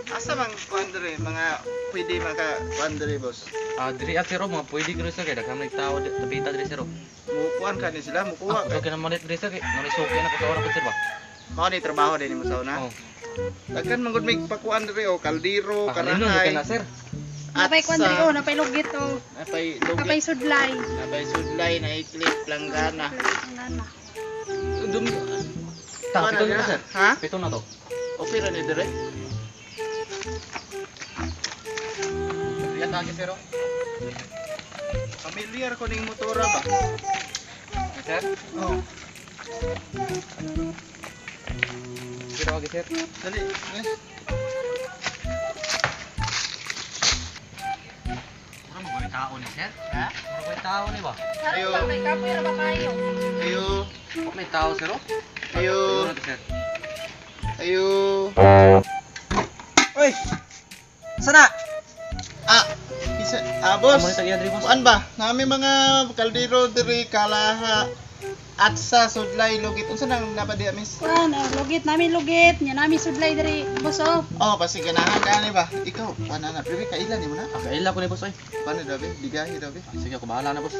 Asa man kuan diri mga pwede maka kuan diri, boss? Ah, diri at sir, oh, mga pwede karo sir kay daghan may tao tapita diri sir, oh. Mukuan ka ni sila, mukuha Ah, ka. okay na malit diri sir kay manisuki na ko sa oras sir ba. Mao ni trabaho din mo sa una. Oh. Daghan man gud may pakuan diri oh, kaldero, Ah, kanino karahay. na sir. Napay kwan diri oh, napay lugit oh. Napay lugit, Napay sudlay. napay sudlay, na clip langgana. Langgana. Dum. Ta, Kuan pito na na sir. Ha? Pito na to. Okay ra ni diri. Diri at agi sir, oh. Familiar ko ning motora ba? Sir, Oh, pito agi sir. Dali. Eh. Mura mo koy tao ni sir. Ha? Mura koy tao ni ba? Karon ba may kapoy ra ba kayo? Ayo, May tao sir, oh. ayo, Pito na to sir. Ayo. Uy! Sana? Ah, isa, ah, boss. Amo ni tag-iya diri, boss. Kuan ba? Nami mga kaldero diri, kalaha at sa sudlay, lugit. Unsa nang napadiya, miss? Kuan, oh, lugit nami lugit, nya nami sudlay diri. Boss oh. Oh, basi ganahan ka ni ba? Ikaw, kuan na na. Prebe kaila ni mo na. Ah, kaila ko ni boss oy. Kuan na daw be, digahi daw be. Ah, sige, ako bahala na, boss.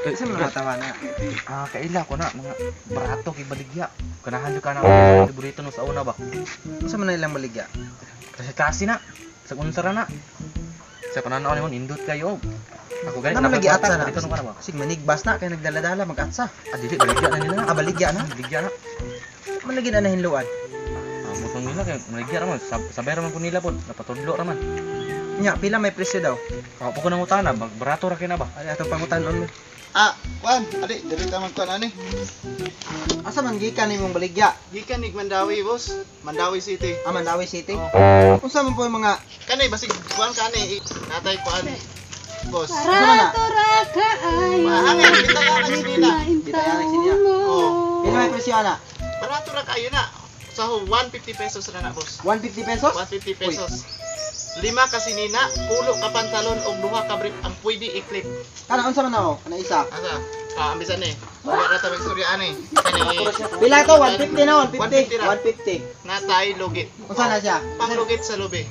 Isa mo natawa na. Ah, kaila ko na mga barato kay baligya. Ganahan jud ka na ako burrito no sa una ba. Unsa man na ilang baligya? Kasi kasi na. Sa unsa ra na. Sa pananaw nimo indot kayo. Ako gani Ano lagi atsa na? Dito ka na ba? Sig manigbas na kay nagdala-dala mag-atsa. Ah, dili baligya na nila. Ah, baligya na. Baligya na. Man lagi na nahinluan. Ah, mutong nila kay baligya ra man. Sabay ra man ko nila pod. Napatudlo ra man. Nya, pila may presyo daw? Ako pa ko nang utana, barato ra kay na ba? Ay, atong pangutanon mo. Ah, kuan, ali diri ta magkuan ani. Asa man gikan nimong baligya? Gikan nig Mandawi, boss. Mandawi City. Ah, Mandawi City. Oh. Unsa man po yung mga Kani basig kuan kani natay kuan. Boss. Unsa man na? Barato ra kaayo. Mahangin bitayan ang sinina. Bitayan ang sinina. Oh. Pila may presyo ana? Barato ra kayo na. Sa 150 pesos ra na, boss. 150 pesos? 150 pesos. Lima ka sinina, pulo ka pantalon og duha ka brief ang pwede i-clip. Kana unsa man na oh? Kana isa. Asa? Ah, ambisan ni. Wala ra ta magstorya ani. Kani Pila to? 150 na, 150. 150 ra. 150. Natay lugit. Unsa na siya? Panglugit sa lubi.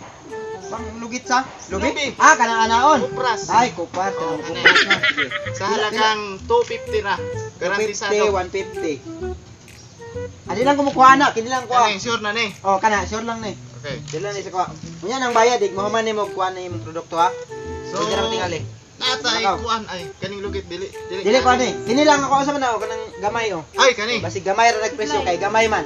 Panglugit sa? Lubi? Lubi. Ah, kanang anaon. Kupras. Ay, kupras. Oh, Kanang kanang. kupras na. Sige. Sa halagang 250 ra. 250, Garantisado. 150. Adi lang kumukuha na, kini lang kuha. Kani sure na ni. Oh, kana, sure lang ni. Okay. Sure lang ni sa kuha. Unya nang bayad, ig mahuman nimo kuha na imong produkto ha. So, So, na tingali. Natay Nakaw. kuan ay kaning lugit dili dili. Dili kuha ni. Kini lang ako sa man ako kanang gamay oh. Ay kani. Basig gamay ra nagpresyo kay gamay man.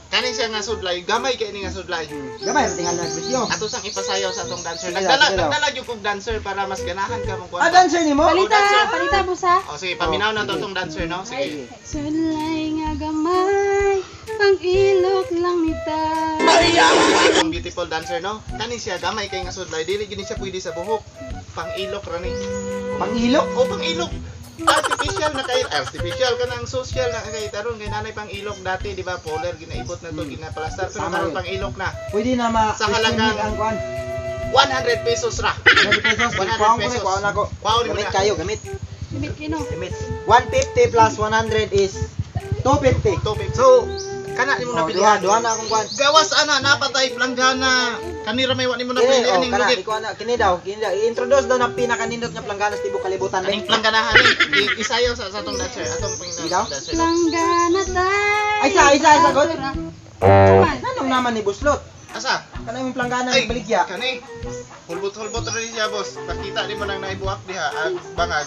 Kani siya nga sudlay, gamay kay ni nga sudlay. Gamay ra tingali nagpresyo. Ato sang ipasayaw sa atong dancer. Sige Nagdala daw, sige daw. nagdala gyud kog dancer para mas ganahan ka mong kuan. Ah, dancer nimo? Palita, palita boss ha. Oh, sige, paminaw na to atong dancer, no? Sige. Sudlay nga gamay, pang-ilok lang nita. Ang beautiful dancer, no? Kani siya gamay kay nga sudlay, dili gini siya pwede sa buhok. Pang-ilok ra ni. Pangilok. O pang-ilok. Artificial na kay artificial kanang social na kay taron kay nanay pang-ilok dati, di ba? Polar ginaibot na to, ginapalastar pero Tama karon yun. pang-ilok na. Pwede na ma Sa halagang- ang kuan. 100 pesos ra. 100 pesos. 100 Kuha ko ni, pesos. kuha na ko. Kuha ni mo Gamit na. kayo, gamit. Gamit kino. Gamit. 150 plus 100 is 250. 250. So, kana nimo Oh, napilihan. duha, duha na akong kuan. Gawas ana napatay planggana. Kanira may wa nimo Kini, napili oh, aning kana, lugit. di ko ana, kini daw. I-introduce daw na pinakanindot nga planggana sa tibok kalibutan. Aning plangganahan ni isayaw sa atong dancer, atong Sige daw. dancer. Langgana tay. Ay, isa, isa, isa, god. Tuman. Nanong naman ni Buslot? Asa? Kana imong planggana Ay, ng baligya. Kani. Hulbot-hulbot ra ni siya, boss. Pakita di mo nang naibuak diha ang bangag.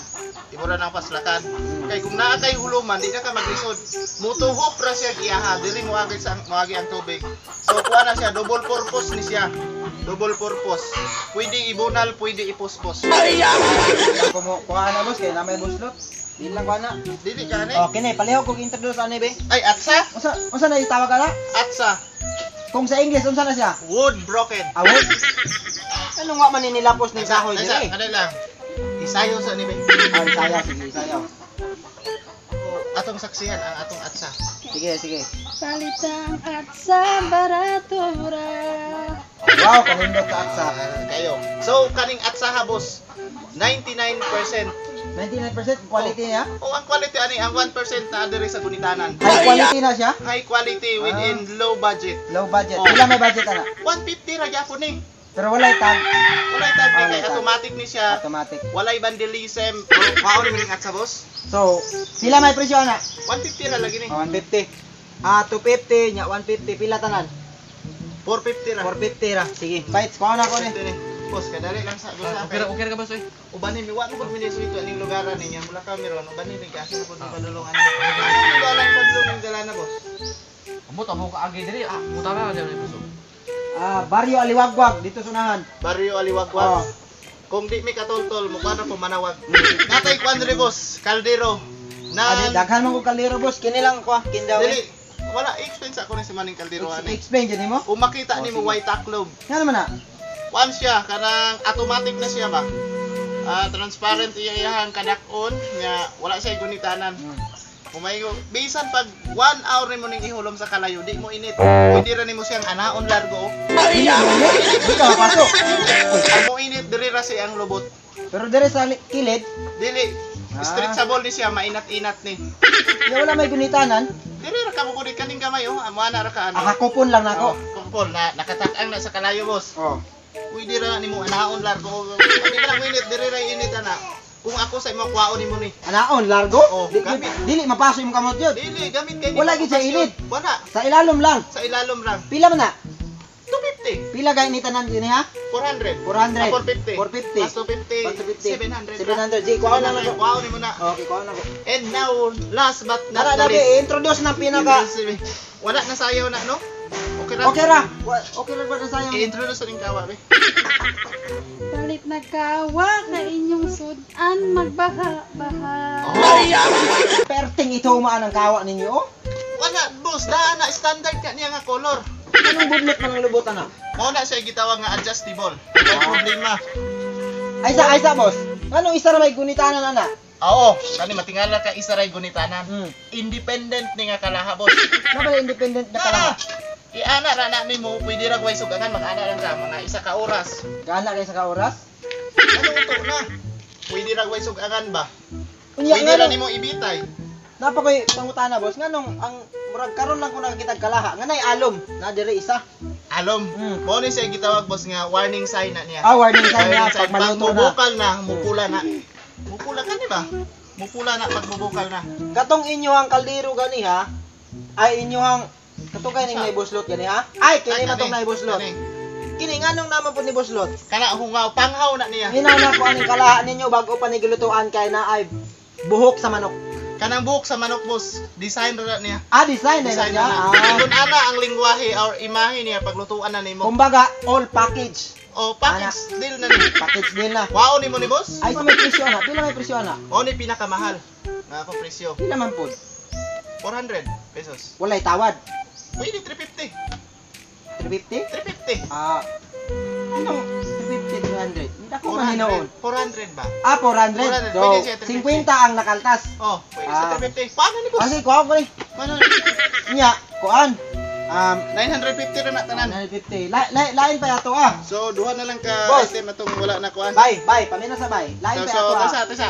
Imo ra nang paslakan. Kay kung naa kay huluman, di na ka maglisod. Mutuhop ra siya giyaha, dili mo agi sa moagi ang tubig. So kuha na siya, double purpose ni siya. Double purpose. Pwede ibunal, pwede ipuspos. Lang ko mo kuha na boss kay na may Buslot. Di lang kuha na. Dili ka ni. Oh, kini palihog kog introduce ani be. Ay, atsa? Unsa unsa na itawag ana? Atsa. Kung sa English unsa na siya? Wood broken. Awod. Ano nga man ni nilapos ning kahoy Isa, diri? ano lang. Isayo sa ni be. Ah, isayaw, sige, isayaw. Atong saksihan ang atong atsa. Sige, sige. Palitang at sa barato ra. Wow, kanindot ka atsa. Ah, kayo. So kaning atsa ha, boss, 99% 99% quality niya? O ang quality ani ang 1% na diri sa gunitanan. High quality na siya? High quality within low budget. Low budget. Oh. Pila may budget ana? 150 ra gyapon ni. Pero walay tag. Walay tag ni Ah, kay walay tag. automatic ni siya. Automatic. Walay vandalism. Mao ni mining at sa boss. So, pila may presyo ana? 150 ra lagi ni. Oh, 150. Ah, 250 nya 150 pila tanan? 450 ra. 450 ra. Sige, fights kuha na ko ni. 450 ni. Boss, kadali lang sa boss. Okay ra, okay ra ka boss oy. Uban ni miwa mo pag minisuito aning lugaran niya mula kameron uban ni gasa na pud padulungan. Ano ba lang padulungan dala na boss? Ambot amo ka agi diri. Ah, buta na diri boss. Ah, Barrio Aliwagwag dito sunahan. Barrio Aliwagwag. Oh. Kung di mi katoltol, mukha na po manawag. Natay kwan diri boss, kaldero. Na Adi, daghan man ko kaldero boss, kini lang ko, kindaw. Dili, wala explain sa ako ni si Maning Kaldero ani. Explain jud nimo. Kung makita Oh, nimo sige. white taklob, Nga naman na. kuan siya kanang automatic na siya ba. Ah, transparent iya iyahang kadak-on nga wala siya gunitanan. Kumayo, bisan pag 1 hour nimo ning ihulom sa kalayo, di mo init. Pwede ra nimo siyang anaon largo. Oh. Dili di ka mapasok. Ang mo init diri ra siya ang lubot. Pero dire sa kilid, Dili Ah. stretchable ni siya, mainat-inat ni. ya wala may gunitanan. Diri ra ka mukulit kaning gamay oh, amo ana ra ka ano. Ah, kupon lang nako. Oh, kumpol na nakatak-ang na sa kalayo boss. Oh. Pwede ra nimo anaon largo. Di ba lang init diri ra init ana. Kung ako sa imo kwaon nimo ni. Anaon largo. Oh, Di, gamit. dili mapasok imong kamot yun. Dili gamit kay nimo Wala gid sa init. Wala. Sa ilalom lang. Sa ilalom lang. Pila man na? 250. Pila kay ni tanan dinhi ha? 400. 400. Ah, 450. 450. Plus 250. 450. 700. 700. G, kuha na lang. Kuha nimo na. Okay, kuha na ko. And now, last but not Tara, the Dabi, least. introduce na pinaka. Wala na sayaw na, no? Okay ra. Okay ra. Okay ra ba na sayang? I-introduce na ning kawa, be. Palit nagkawa ka inyong sudan magbaha-baha. Oh. Perting ito umaan ang kawa ninyo. oh. Wala, boss. Daan na standard ka niya nga color. Anong budlot man ang lubot ana? Mao na siya gitawag nga adjustable. Wala problema. Ay sa ay sa boss. Anong isa ra may gunitanan ana? Oo, kani matingala ka isa ray gunitanan. Hmm. Independent ni nga kalaha, boss. Na ba independent na kalaha? Iana ra na nimo, pwede ra gway sugangan mag-ana lang ka mga isa ka oras. Gana kay sa ka oras? Ano uto na? Pwede ra gway sugangan ba? Unya Pwede ra nga nimo ibitay. Napa koy pangutana boss nganong ang murag karon lang ko nakakita kalaha nganay alom na dire isa. Alom, mao ni siya gitawag boss nga warning sign na niya. Ah, warning sign Warning na sign. pag maluto na. Pag mubukal na, mupula na. Mupula ka di ba? Mupula na pag mubukal na. Katong inyohang kaldero gani ha, ay inyohang katong kay ning naibuslot gani ha? Ay kini Ay, man tong kani, naibuslot. kani. Kini nganong naman pud ni buslot? Kana hungaw, panghaw na niya. Hinaw na ko aning kalaha ninyo bago pa ni gilutuan kay na ay buhok sa manok. Kanang buhok sa manok boss, design ra na niya. Ah, design na Design siya. na. Ah. Kung ana ang lingwahe or imahe niya paglutuan na nimo. Kumbaga all package. O package deal na ni. Package deal na. Wow nimo ni boss? Ay sa may presyo ana, pila may presyo ana? Mao ni pinakamahal nga akong presyo. Pila man pud? 400 pesos. Walay tawad. Pwede 350. 350? 350. Ah, anong 350, 300? Hindi ako mahinoon. 400 ba? Ah, 400. 400. So, Pwede siya, 350. 50 ang nakaltas. Oh, pwede sa Ah. 350. Paano ni boss? Ah, sige, kuha ko ni. Paano? Nya, kuan. 950 ra na tanan. 950. Lain pa yato ah. So, duha na lang ka Boss. item atong wala na kuan. Bye, bye. Pamina sa bye. Lain So, pa so yato ah. tasa, tasa.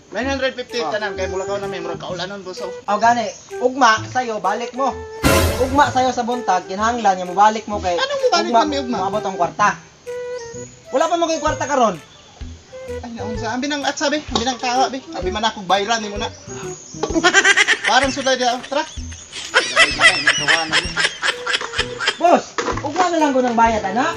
950 Oh. tanan kay mulakaw na may murag kaulanon boss. Oh. O gani, ugma sayo balik mo. Ugma sayo sa buntag, kinahanglan nga mobalik mo kay Anong mobalik man mi ugma? Moabot ang kwarta. Wala pa mo kay kwarta karon. Ay, naunsa. Ambi nang at sabi, ambi nang kawa bi. Abi man ako bayran nimo na. Parang sulay dia. Tara. Boss, ugma na lang ko ng bayad ana.